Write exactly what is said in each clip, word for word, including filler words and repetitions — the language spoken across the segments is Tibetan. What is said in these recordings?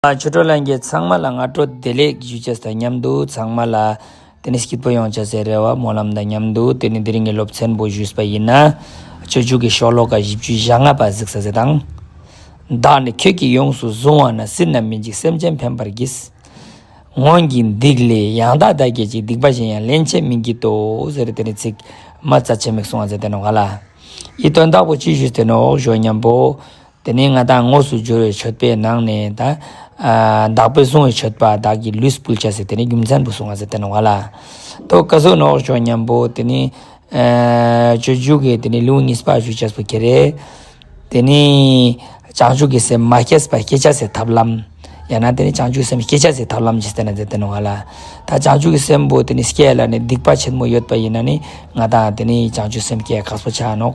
ཆོས་གྲོགས་ལྷན་རྒྱས་ཚང་མ་ལ་སྔ་དྲོ་བདེ་ལེགས་ཞུ་ཅེས་དང་མཉམ་དུ། ཚང་མ་ལ་དེ་ནི་སྐྱིད་པོ་ཡོང་ཅེས་སི་རེ་བ་སྨོན་ལམ་དང་མཉམ་དུ། དེ་ནི་དེ་རིང་གི་སློབ་ཚན་པོ་ཞུས་པ་ཡིན་ན། སྤྱོད་འཇུག་གི་ཤོ་ལོ་ཀ་བཞི་བཅུ་ཞེ་ལྔ་པ་གཟིགས་ས་ཟེར་དང་། བདག་ནི་ཁྱོད་ཀྱིས་ཡོངས་སུ་བཟུང་བ་ན། སྲིད་ན་མི་འཇིགས་སེམས་ཅན་ཕན་པར་བགྱིས། སྔོན་གྱི་སྡིག་ལས་ཡང་དག་འདའ་བགྱིད་ཅིང་། སྡིག་པ་གཞན་ཡང་སླན་ཆད་མི་བགྱིད་དོ། ཟེར་དེ་ནི་ཚིག་མ་རྩ་ཆེན་མིག་སོང་བ་ཟེར་དེ་ནོ་ག་ལ། ཡི་དོན་དག་པོ་ཅི་ཞུས་ཏེ་ནོ་ཞོ་མཉམ་པོ། དེ་ནས་ང་དང་དངོས་སུ་སྦྱོར་བའི་མཆོད་པའི་ནང་ནས་ད། ཨ་བདག་པོས་བཟུང་བའི་མཆོད་པ་བདག་གི་ལུས་ཕུལ་བྱ་ཟེར་དེ་ནས་རྒྱུ་མཚན་པོ་གསུང་བ་ཟེར་དེ་ནོ་ག་ལ། དོ་ཀ་ཟུག་ནོ་ཞོ་མཉམ་པོ་དེ་ནས། ཨ་སྤྱོད་འཇུག་གི་དེ་ནས་ལེའུ་གཉིས་པ་ཞུ་བྱ་སུ་ཁེ་རེ། དེ་ནས་བྱང་ཆུབ་ཀྱི་སེམས་མ་སྐྱེས་པ་སྐྱེ་བྱ་ཟེར་ཐབས་ལམ། ཡང་ན་དེ་ནས་བྱང་ཆུབ་སེམས་སྐྱེ་བྱ་ཟེར་ཐབས་ལམ་ཅི་སྟེ་ན་ཟེར་དེ་ནོ་ག་ལ། ད་བྱང་ཆུབ་ཀྱི་སེམས་པོ་དེ་ནས་སྐྱེ་ལ་ནི་སྡིག་པ་ཆེན་མོ་ཡོད་པ་ཡིན་ན་ནི་ང་དང་དེ་ནས་བྱང་ཆུབ་སེམས་སྐྱེ་ཁག་པོ་ཆགས་ནོག་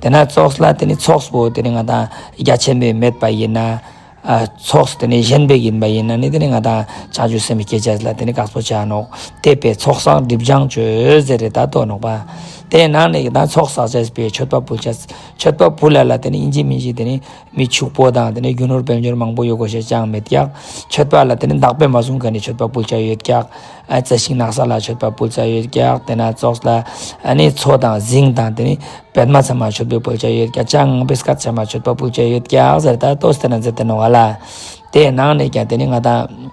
དེ་ན་ཚོགས་ལ་དེ་ནི་ཚོགས་པོ་དེ་ནི་ང་དང་རྒྱ་ཆེན་པོས་མེད་པ་ཡིན་ན། ཨ་ཚོགས་དེ་ནི་གཞན་པའི་ཡིན་པ་ཡིན་ན་ནི་དེ་ནི་ང་དང་བྱང་ཆུབ་སེམས་སྐྱེ་བྱ་ལ་དེ་ནི་ཁག་པོ་ཆགས་ནོག་དེ་པའི་ཚོགས་བསགས་སྒྲིབ་སྦྱང་བཅོས་ཟེར་རེ་ད་དོ་ནོག་པ། དེ་ནང་ནས་ད་ཚོགས་བསགས་བྱས་པའི་མཆོད་པ་ཕུལ་བྱ། མཆོད་པ་ཕུལ་ལ་ལ་དེ་ནི་ཡིན་གཅིག་མིན་གཅིག་དེ་ནི་མི་ཕྱུག་པོ་དང་དེ་ནི་རྒྱུ་ནོར་དཔལ་འབྱོར་མང་པོ་ཡོད་དགོས་ཤེས་ཅང་མེད་ཀྱག་མཆོད་པ་ལ་དེ་ནི་བདག་པོས་མ་བཟུང་མཁན་ནི་མཆོད་པ་ཕུལ་བྱ་ཡོད་ཀྱག་ཨ་རྩི་ཤིང་ནགས་ཚལ་ལ་མཆོད་པ་ཕུལ་བྱ་ཡོད་ཀྱག་དེ་ན་ཚོགས་ལ་ཨ་ནི་མཚོ་དང་གཟིངས་དང་དེ་ནི་པདྨ་ཚང་མ་མཆོད་པའི་ཕུལ་བྱ་ཡོད་ཀྱག་ལྕང་ངང་པའི་སྐད་ཚང་མ་མཆོད་པ་ཕུལ་བྱ་ཡོད་ཀྱག་ཟེར་ད་ཏོ་སྟེ་ན་ཟེར་དེ་ནོ་ག་ལ། དེ་ནང་ནས་ཀྱང་དེ་ནི་ང་དང་།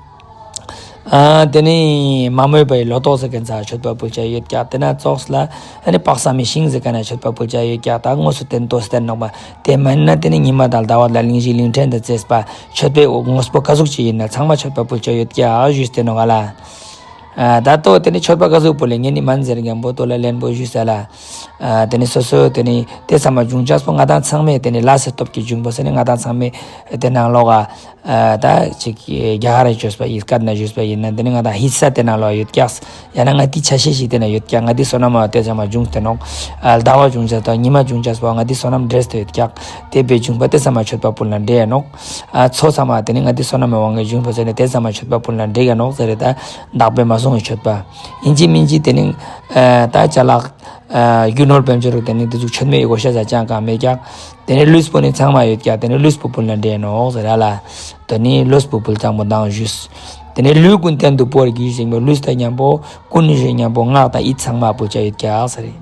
ཨ་དེ་ནི་མ་རྨོས་པའི་ལོ་ཏོག་ཟེར་མཁན་ཚང་མཆོད་པ་ཕུལ་བྱ་ཡོད་ཀྱག་དེ་ན་ཚོགས་ལ་ཨ་ནི་དཔག་བསམ་མི་ཤིང་ཟེར་མཁན་ན་མཆོད་པ་ཕུལ་བྱ་ཡོད་ཀྱག་ད་དངོས་སུ་བསྟན་ཏོ་སྟེ་ནོག་པ། དེ་མ་ཡིན་ན་དེ་ནི་ཉི་མ་དང་ཟླ་བ་དང་གླིང་བཞི་གླིང་ཕྲན་དང་བཅས་པ་མཆོད་པའི་དངོས་པོ་ག་ཟུག་ཅིག་ཡིན་ན་ཚང་མ་མཆོད་པ་ཕུལ་བྱ་ཡོད་ཀྱག་ཞུས་ཏེ་ནོ་ག་ལ། ཨ་ད་ལྟོ་དེ་ནི་མཆོད་པ་ག་ཟུག་ཕུལ་ལེ་ངས་ནི་མན་ཟེར་མཁན་པོ་ཏོ་ལ་ལན་པོ་ཞུས་ས་ལ། ཨ་དེ་ནི་སོ་སོ་དེ་ནི་དེ་ཚང་མ་འབྱུང་ཆགས་པོ་ང་དང་ཚང་མས་དེ་ནི་ལ་སེ་སྟོབས་ཀྱི་འབྱུང་པོ་ཟེར་ནི་ང་དང་ཚང་མས་དེ་ནང་ལོག་ག་ཨ་ད་ཅིག་རྒྱ་གར་བཅོས་པ་ཡིས་སྐད་ན་བཅོས་པ་ཡིན་ན་དེ་ནི་ང་དང་ཧི་ས་དེ་ནང་ལོག་ཡོད་ཀྱག་ཡང་ན་ང་དེ་ཆ་ཤས་ཤིག་དེ་ན་ཡོད་ཀྱག་ང་དེ་བསོད་ནམས་མ་དེ་ཚང་མ་འབྱུང་སྟེ་ནོག་ཨ་ཟླ་བ་འབྱུང་ཆགས་དང་ཉི་མ་འབྱུང་ཆགས་པོ་ང་དེ་བསོད་ནམས་འདྲེས་ཏེ་ཡོད་ཀྱག་དེ་པའི་འབྱུང་པོ་དེ་ཚང་མ་མཆོད་པ་ཕུལ་ན་འདྲེ་ཡ་ནོག་ཨ་མཚོ་ཚང་མ་དེ་ནི་ང་དེ་བསོད་ནམས་མ་དབང་གི་འབྱུང་པོ་ཟེར་ནི་དེ་ཚང་མ་མཆོད་པ་ཕུལ་ན་འདྲེ་ཡ་ནོག་ཟེར་རེ་ད་བདག་པོས་མ་བཟུང་བའི་མཆོད་པ། ཡིན་གཅིག་མིན་གཅིག་དེ་ནི་ཨ་ད་ཅ་ལག་ཨ་རྒྱུ་ནོར་དཔལ་འབྱོར་དེ་ནི་དེ་ཚོ་མཆོད་མེ་ཡི་གོ་ཤ་ཟ་ཅང་གང་མེད་ཀྱག་དེ་ནི་ལུས་པོ་ནི་ཚང་མ་ཡོད་ཀྱག་དེ་ནི་ལུས་པོ་ཕུལ་ན་འདྲེ་ནོག་ཟེར་ར་ལ། དེ་ནི་ལུས་པོ་ཕུལ་ཙམ་པོ་མདང་ཞུས། དེ་ནི་ལུས་ཀུན་རྟེན་དུ་བོར་གྱིས་ཟེར་མོ་ལུས་དང་མཉམ་པོ་ཀུན་ནི་ཞེས་མཉམ་པོ་སྔགས་དང་ཡིད་ཚང་མ་ཕུལ་བྱ་ཡོད་ཀྱག་ཟེར་རེ།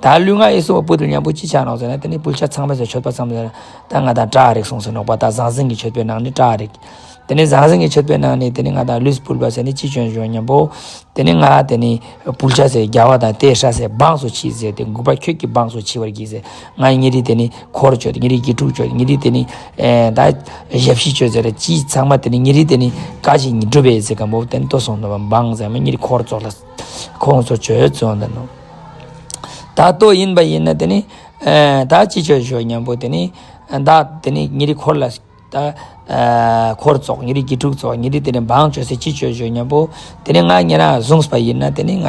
ད་ལུས་ངག་ཡིད་གསུམ་པོ་ཕུལ་དུ་མཉམ་པོ་ཅི་ཆགས་ནོག་ཟེར་ན་དེ་ནི་ཕུལ་བྱ་ཚང་མ་ཟེར་མཆོད་པ་ཚང་མ་ཟེར་ད་ང་དང་བྲག་རིགས་སོང་ཟེར་ནོག་པ་ད་ཟང་ཟིང་གི་མཆོད་པའི་ནང་ནི་བྲག་རིགས། དེ་ནས་ཟང་ཟིང་གི་མཆོད་པའི་ནང་ནས་དེ་ནས་ང་དང་ལུས་ཕུལ་བ་ཟེར་ནས་ཅི་བྱོན་བྱོན་སྙམ་པོ། དེ་ནས་ང་དེ་ནས་ཕུལ་བྱ་ཟེར་རྒྱལ་བ་དང་དེ་སྲས་ཟེར་འབངས་སུ་མཆི་ཟེར་ཏེ་མགུལ་པ་ཁྱོད་ཀྱི་འབངས་སུ་མཆི་བར་བགྱི་ཟེར། ང་ཉེ་རི་དེ་ནས་འཁོར་བཅོས་ཉེ་རི་དགེ་ཕྲུག་བཅོས་ཉེ་རི་དེ་ནས་ཨེ་ད་ཞབས་ཕྱི་བཅོས་ཟེར་ཅི་ཚང་མ་དེ་ནས་ཉེ་རི་དེ་ནས་ག་ཅིག་ཉིད་སྒྲུབ་པའི་ཟེར་གམ་པོ་དེ་ནས་ལྟོ་སོང་དུ་འབངས་ཟེར་མ་ཉེ་རི་འཁོར་ཚོགས་ལ་ཁོང་ཚོ་བཅོས་བཙོན་དུ་ནོ། ད་ལྟོ་ཡིན་པ་ཡིན་ན་དེ་ནས་ཨེ་ད་ཅི་བཅོས་བཅོས་སྙམ་པོ་དེ་ནས་ད་དེ་ནས་ཉེ་རི་འཁོར་ལ། ད་ཨ་འཁོར་ཚོགས་ཉེ་རི་དགེ་ཕྲུག་ཚོགས་ཉེ་རི་དེ་ནས་འབངས་བཅོས་སེ་ཅི་བཅོས་བཅོས་སྙམ་པོ། དེ་ནས་ང་ཉེ་རང་བཟུང་པ་ཡིན་ན་དེ་ནས་ང་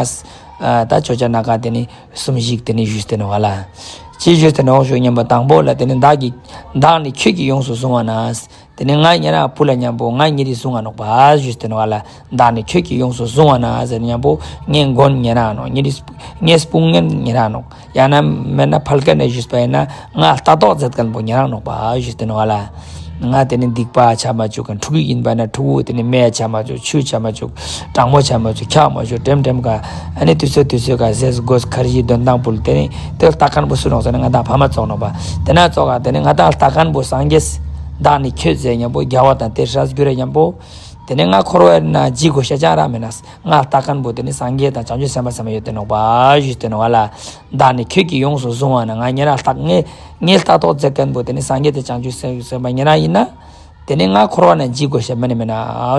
ཨ་ད་ཅོ་ཅ་ན་ཀ་དེ་ནས་གསུམ་བཞི་དེ་ནས་ཞུས་ཏེ་ནོ་ག་ལ། ཅི་ཞུས་ཏེ་ནོ་ཞུ་སྙམ་པོ་དང་པོ་ལ་དེ་ནས་བདག་གིས་བདག་ནི་ཁྱོད་ཀྱིས་ཡོངས་སུ་བཟུང་བ་ན། དེ་ནས་ང་ཉེ་རང་ཕུལ་ལ་སྙམ་པོ་ང་ཉེ་རི་བཟུང་བ་ནོག་པ་ཞུས་ཏེ་ནོ་ག་ལ། བདག་ནི་ཁྱོད་ཀྱིས་ཡོངས་སུ་བཟུང་བ་ན་ཟེར་སྙམ་པོ་ངའི་མགོན་ཉེ་རང་ནོ་ཉེ་རི་ངའི་དཔུང་གཉེན་ཉེ་རང་ནོ། ཡང་ན་མེད་ན་ཕལ་སྐད་ནས་ཞུས་པ་ཡིན་ན་ང་ལྟ་རྟོག་མཛད་མཁན་པོ་ཉེ་རང་ནོག་པ་ཞུས་ཏེ་ནོ་ག་ལ། ང་དེ་ནི་སྡིག་པ་བྱ་མ་བཅུག་གམ་ཕྲུ་གུ་ཡིན་པ་ན་ཕྲུ་གུ་དེ་ནི་སྨན་བྱ་མ་བཅུག་ཆུ་བྱ་མ་བཅུག་གྲང་མོ་བྱ་མ་བཅུག་འཁྱག་མ་བཅུག་འགྲེམ་འགྲེམ་ག་ཨ་ནི་དུས་ཚོད་དུས་ཚོད་ག་ཟས་གོས་ཁར་ཇི་འདོན་སྟངས་ཕུལ་དེ་ནི་དེ་ལྟ་མཁན་པོ་སུ་ནོག་ཟེར་ན་ང་དང་ཕ་མ་ཙོགས་ནོག་པ། དེ་ན་ཙོགས་ག་དེ་ནི་ང་དང་ལྟ་མཁན་པོ་སངས་རྒྱས་བདག་ནི་ཁྱོད་ཟེར་སྙམ་པོ་རྒྱལ་བ་དང་དེ་སྲས་གྱུར་སྙམ་པོ། དེ་ནས་ང་འཁོར་བ་ན་འཇིགས་དགོས་ཤ་ཅང་རག་མེད་ན། ང་ལྟ་མཁན་པོ་དེ་ནི་སངས་རྒྱས་དང་བྱང་ཆུབ་སེམས་དཔའ་ཚང་མ་ཡོད་དེ་ནོག་པ་ཞུས་ཏེ་ནོ་ག་ལ། བདག་ནི་ཁྱོད་ཀྱིས་ཡོངས་སུ་བཟུང་བ་ན་ང་ཉེ་རང་ལྟ་ངས་ངས་ལྟ་རྟོག་མཛད་མཁན་པོ་དེ་ནི་སངས་རྒྱས་དང་བྱང་ཆུབ་སེམས་དཔའ་ཉེ་རང་ཡིན་ན། དེ་ནི་ང་འཁོར་བ་ན་འཇིགས་དགོས་ཤ་མེད་ན་མེད་ན་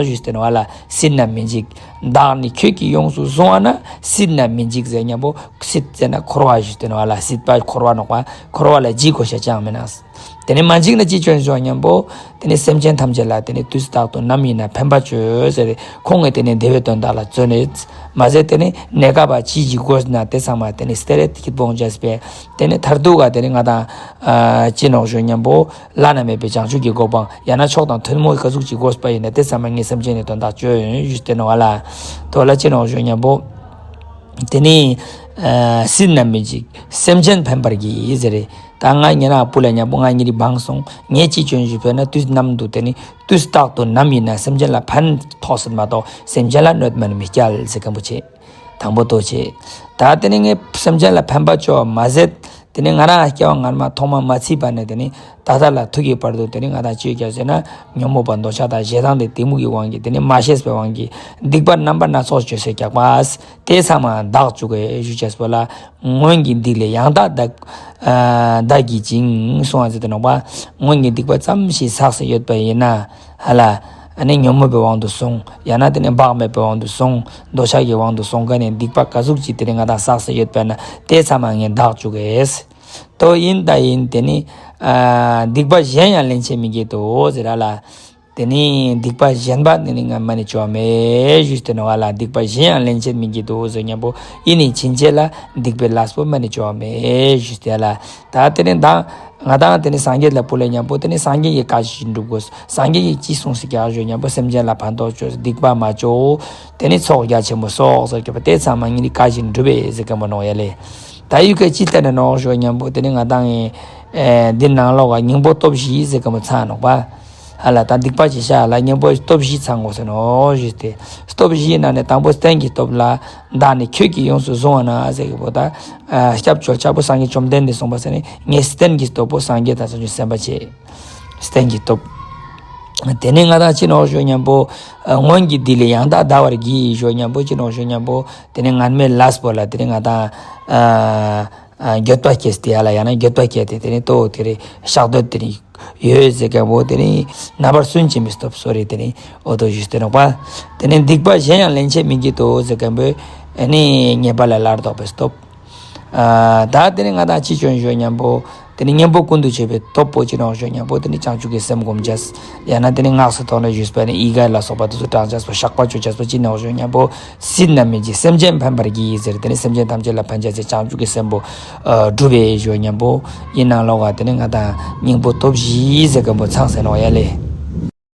ཞུས་ཏེ་ནོ་ག་ལ། སྲིད་ན་མི་འཇིགས། བདག་ནི་ཁྱོད་ཀྱིས་ཡོངས་སུ་བཟུང་བ་ན་སྲིད་ན་མི་འཇིགས་ཟེར་སྙམ་པོ་སྲིད་ཟེར་ན་འཁོར་བ་ཞུས་ཏེ་ནོ་ག་ལ། སྲིད་པ་འཁོར་བ་ནོག་པ་འཁོར་བ་ལ་འཇིགས་དགོས་ཤ་ཅང་མེད་ན། དེ་ནས་མ་འཇིགས་ན་ཅི་བྱོན་བྱོན་སྙམ་པོ། དེ་ནས་སེམས་ཅན་ཐམས་ཅད་ལ་དེ་ནས་དུས་རྟག་ཏུ་ནམ་ཡིན་ན་ཕན་པ་བྱོས་ཟེར་ཁོང་གིས་དེ་ནས་བདེ་བའི་དོན་དག་ལ་བརྩོན་ནས་མ་ཟད་དེ་ནས་གནས་སྐབས་ཅི་ཞིག་དགོས་ན་དེ་ཚང་མ་དེ་ནས་སྟེ་རེ་ཐིག་སྤོང་བྱས་པས་དེ་ནས་མཐར་ཐུག་ག་དེ་ནས་ང་དང་ཨ་ཅི་ནོག་ཞུ་སྙམ་པོ་བླ་ན་མེད་པའི་བྱང་ཆུབ་ཀྱི་གོ་འཕང་ཡང་ན་མཆོག་དང་ཐུན་མོང་ག་ཟུག་ཅིག་དགོས་པ་ཡིན་ན་དེ་ཚང་མ་ངས་སེམས་ཅན་ནི་དོན་དག་བྱོས་ཡོན་ཞུས་ཏེ་ནོ་ག་ལ། དོ་ལ་ཅི་ནོག་ཞུ་སྙམ་པོ། དེ་ནི་སྲིད་རྣམ་སྨིན་ཅིང་སེམས་ཅན་ཕན་པར་བགྱི་ཟེར་རེད། ད་ང་ཉེ་རང་སྤུ་ལ་མཉམ་པོ་ང་གཉིས་རིགས་སྦངས་སོང་། ངས་ཅི་སྐྱོན་ཞུས་པས་ན་དུས་ནམ་དུ་དེ་ནི་དུས་རྟག་ཏུ་ནམ་ཡིན་ན་སེམས་ཅན་ལ་ཕན་ཐོགས་སྲིད་མ་གཏོགས་སེམས་ཅན་ལ་གནོད་མིན་མི་སྐྱལ་ཟེར་མཁན་པོ་བྱས། དང་པོ་དོ་བྱས། ད་དེ་ནི་ངས་སེམས་ཅན་ལ་ཕན་པ་བཅོ་བ་མ་ཟད། དེ་ནས་ང་རང་སྐྱེ་བ་སྔ་མ་ཐོག་མ་མ་ཚིག་པ་ནས་དེ་ནས་ད་ལྟ་ལ་ཐུག་གི་བར་དུ་དེ་ནས་ང་རང་ཅི་བྱས་ཟེར་ན། ཉོན་མོངས་པ་འདོད་ཆགས་དང་ཞེ་སྡང་དེ་གཏི་མུག་གི་དབང་གིས་དེ་ནས་མ་ཤེས་པའི་དབང་གིས་སྡིག་པ་རྣམ་པ་སྣ་ཚོགས་བཅོས་སའི་རྒྱག་པ། དེ་ཚང་མ་དག་བཅུག་གི་ཞུ་བྱས་པ་ལ། སྔོན་གྱི་སྡིག་ལས་ཡང་དག་བདག་བདག་གིས་བགྱིས་གསུང་བ་ཟེར་དེ་ནོག་པ། སྔོན་གྱི་སྡིག་པ་ཙམ་ཞིག་བསགས་སུ་ཡོད་པ་ཡིན་ན། ཧ་ལ། ཨ་ནི་ཉོན་མོངས་པའི་དབང་དུ་སོང་། ཡང་ན་དེ་ནི་བག་མེད་པའི་དབང་དུ་སོང་། འདོད་ཆགས་ཀྱི་དབང་དུ་སོང་མཁན་ནི་སྡིག་པ་ག་ཟུག་ཅིག་དེ་ནི་ང་དང་བསགས་སུ་ཡོད་པ་ན་དེ་ཚང་མ་ངས་དག་བཅུག་གེ། དོ་ཡིན་ད་ཡིན་དེ་ནི། ཨ། སྡིག་པ་གཞན་ཡང་སླན་ཆད་མི་བགྱིད་དོ་ཟེར་ར་ལ། དེ་ནི་སྡིག་པ་གཞན་པ་དེ་ནི་ང་མ་ནི་བཅོ་བ་མེད་ཞུས་ཏེ་ནོག་ལ། སྡིག་པ་གཞན་ཡང་སླན་ཆད་མི་བགྱིད་དོ་ཟེར་མཉམ་པོ་ཡིན་ནི་ཕྱིན་ཆད་ལ་སྡིག་པའི་ལས་པོ་མ་ནི་བཅོ་བ་མེད་ཞུས་ཏེ་ལ། ད་དེ་ནི་ད་ང་དང་དེ་ནི་སངས་རྒྱས་ལ་སྤུ་ལ་མཉམ་པོ་དེ་ནི་སངས་རྒྱས་ཀྱི་བཀའ་བཞིན་སྒྲུབ་དགོས། སངས་རྒྱས་ཀྱིས་ཅི་གསུངས་སི་རྒྱག་ཞུ་མཉམ་པོ་སེམས་ཅན་ལ་ཕན་ཐོགས་བཅོས། སྡིག་པ་མ་བཅོ། དེ་ནི་ཚོགས་རྒྱ་ཆེན་པོ་གསོག་ཟེར་གྱི་བ་དེ་ཚང་མ་ངེད་ཀྱི་བཀའ་བཞིན་སྒྲུབ་པས་ཟེར་གི་མོ་ནོག་ཡ་ལེ། ད་ཡུལ་སྐད་ཅི་ལྟར་ནི་ནོག་ཞུ་མཉམ་པོ་དེ་ནི་ང་དང་ངི་ཨེ་འདི་ནང་ལོགས་ཀ་སྙིང་པོ་སྟོབས་བཞི་ཟེར་གི་མོ་ཚང་ནོག་པ། ཧ་ལ་ད་སྡིག་པ་ཅི་བྱ་ལ་སྙིང་པོ་སྟོབས་བཞི་ཚང་དགོས་ཟེར་ནོག་ཞུས་ཏེ། སྟོབས་བཞིའི་ནང་ནས་དང་པོ་རྟེན་གྱི་སྟོབས་ལ། བདག་ནི་ཁྱོད་ཀྱིས་ཡོངས་སུ་བཟུང་བ་ན་ཟེར་གི་བོ་ད། ཨ་སྐྱབས་བཅོལ་ཆགས་པོ་སངས་རྒྱས་བཅོམ་ལྡན་འདས་གསུངས་པ་ཟེར་ནི་ངས་རྟེན་གྱི་སྟོབས་པོ་སངས་རྒྱས་དང་བྱང་ཆུབ་སེམས་དཔའ་བྱེད། རྟེན་གྱི་སྟོབས། དེ་ནས་ང་དང་ཅི་ནོག་ཞུ་མཉམ་པོ། ཨ་སྔོན་གྱི་སྡིག་ལས་ཡང་དག་བདག་བར་བགྱི་ཞུ་མཉམ་པོ་ཅི་ནོག་ཞུ་མཉམ་པོ་དེ་ནས་སྔན་མའི་ལས་པོ་ལ་དེ་ནས་ང་དང་། ཨ་ཨ་འགྱོད་པ་སྐྱེས་ཏེ་ཡ་ལ་ཡང་ན་འགྱོད་པ་སྐྱེས་ཏེ་དེ་ནས་ལྟོ་དེ་རེ་བཤགས་འདོད་དེ་ནས་ཡོད་ཟེར་མཁན་པོ་དེ་ནས་རྣམ་པར་སུན་འབྱིན་པའི་སྟོབས་སོ་རེ་དེ་ནས་འོ་དོ་ཞུས་ཏེ་ནོག་པ། དེ་ནས་སྡིག་པ་གཞན་ཡང་སླན་ཆད་མི་བགྱིད་དོ་ཟེར་མཁན་པོས་ཨ་ནི་ཉེས་པ་ལས་སླར་ལྡོག་པའི་སྟོབས། ཨ་ད་དེ་ནི་ང་དང་ཅི་སྐྱོན་ཞུ་མཉམ་པོ། དེ་ནི་གཉེན་པོ་ཀུན་ཏུ་སྤྱོད་པའི་སྟོབས་པོ་ཅི་ནོག་ཞུ་མཉམ་པོ་དེ་ནི་བྱང་ཆུབ་ཀྱི་སེམས་སྒོམ་བྱས། ཡང་ན་དེ་ནི་སྔགས་སུ་ཐོག་ནས་ཞུས་པ་ནི་ཨི་ག་ལ་སོགས་པ་དེ་ཚོ་བགྲང་བྱས་པོ་བཤགས་པ་བཅོས་བྱས་པོ་ཅི་ནོག་ཞུ་མཉམ་པོ། སྲིད་རྣམ་སྨིན་ཅིང་སེམས་ཅན་ཕན་པར་བགྱི་ཟེར་དེ་ནི་སེམས་ཅན་ཐམས་ཅད་ལ་ཕན་བྱ་ཟེར་བྱང་ཆུབ་ཀྱི་སེམས་པོ། ཨ་སྒྲུབ་པའི་ཞུ་མཉམ་པོ། ཡིན་ནང་ལོག་ག་དེ་ནི་ང་དང་སྙིང་པོ་སྟོབས་བཞི་ཟེར་མཁན་པོ་ཚང་ཟེར་ནོག་ཡ་ལེ།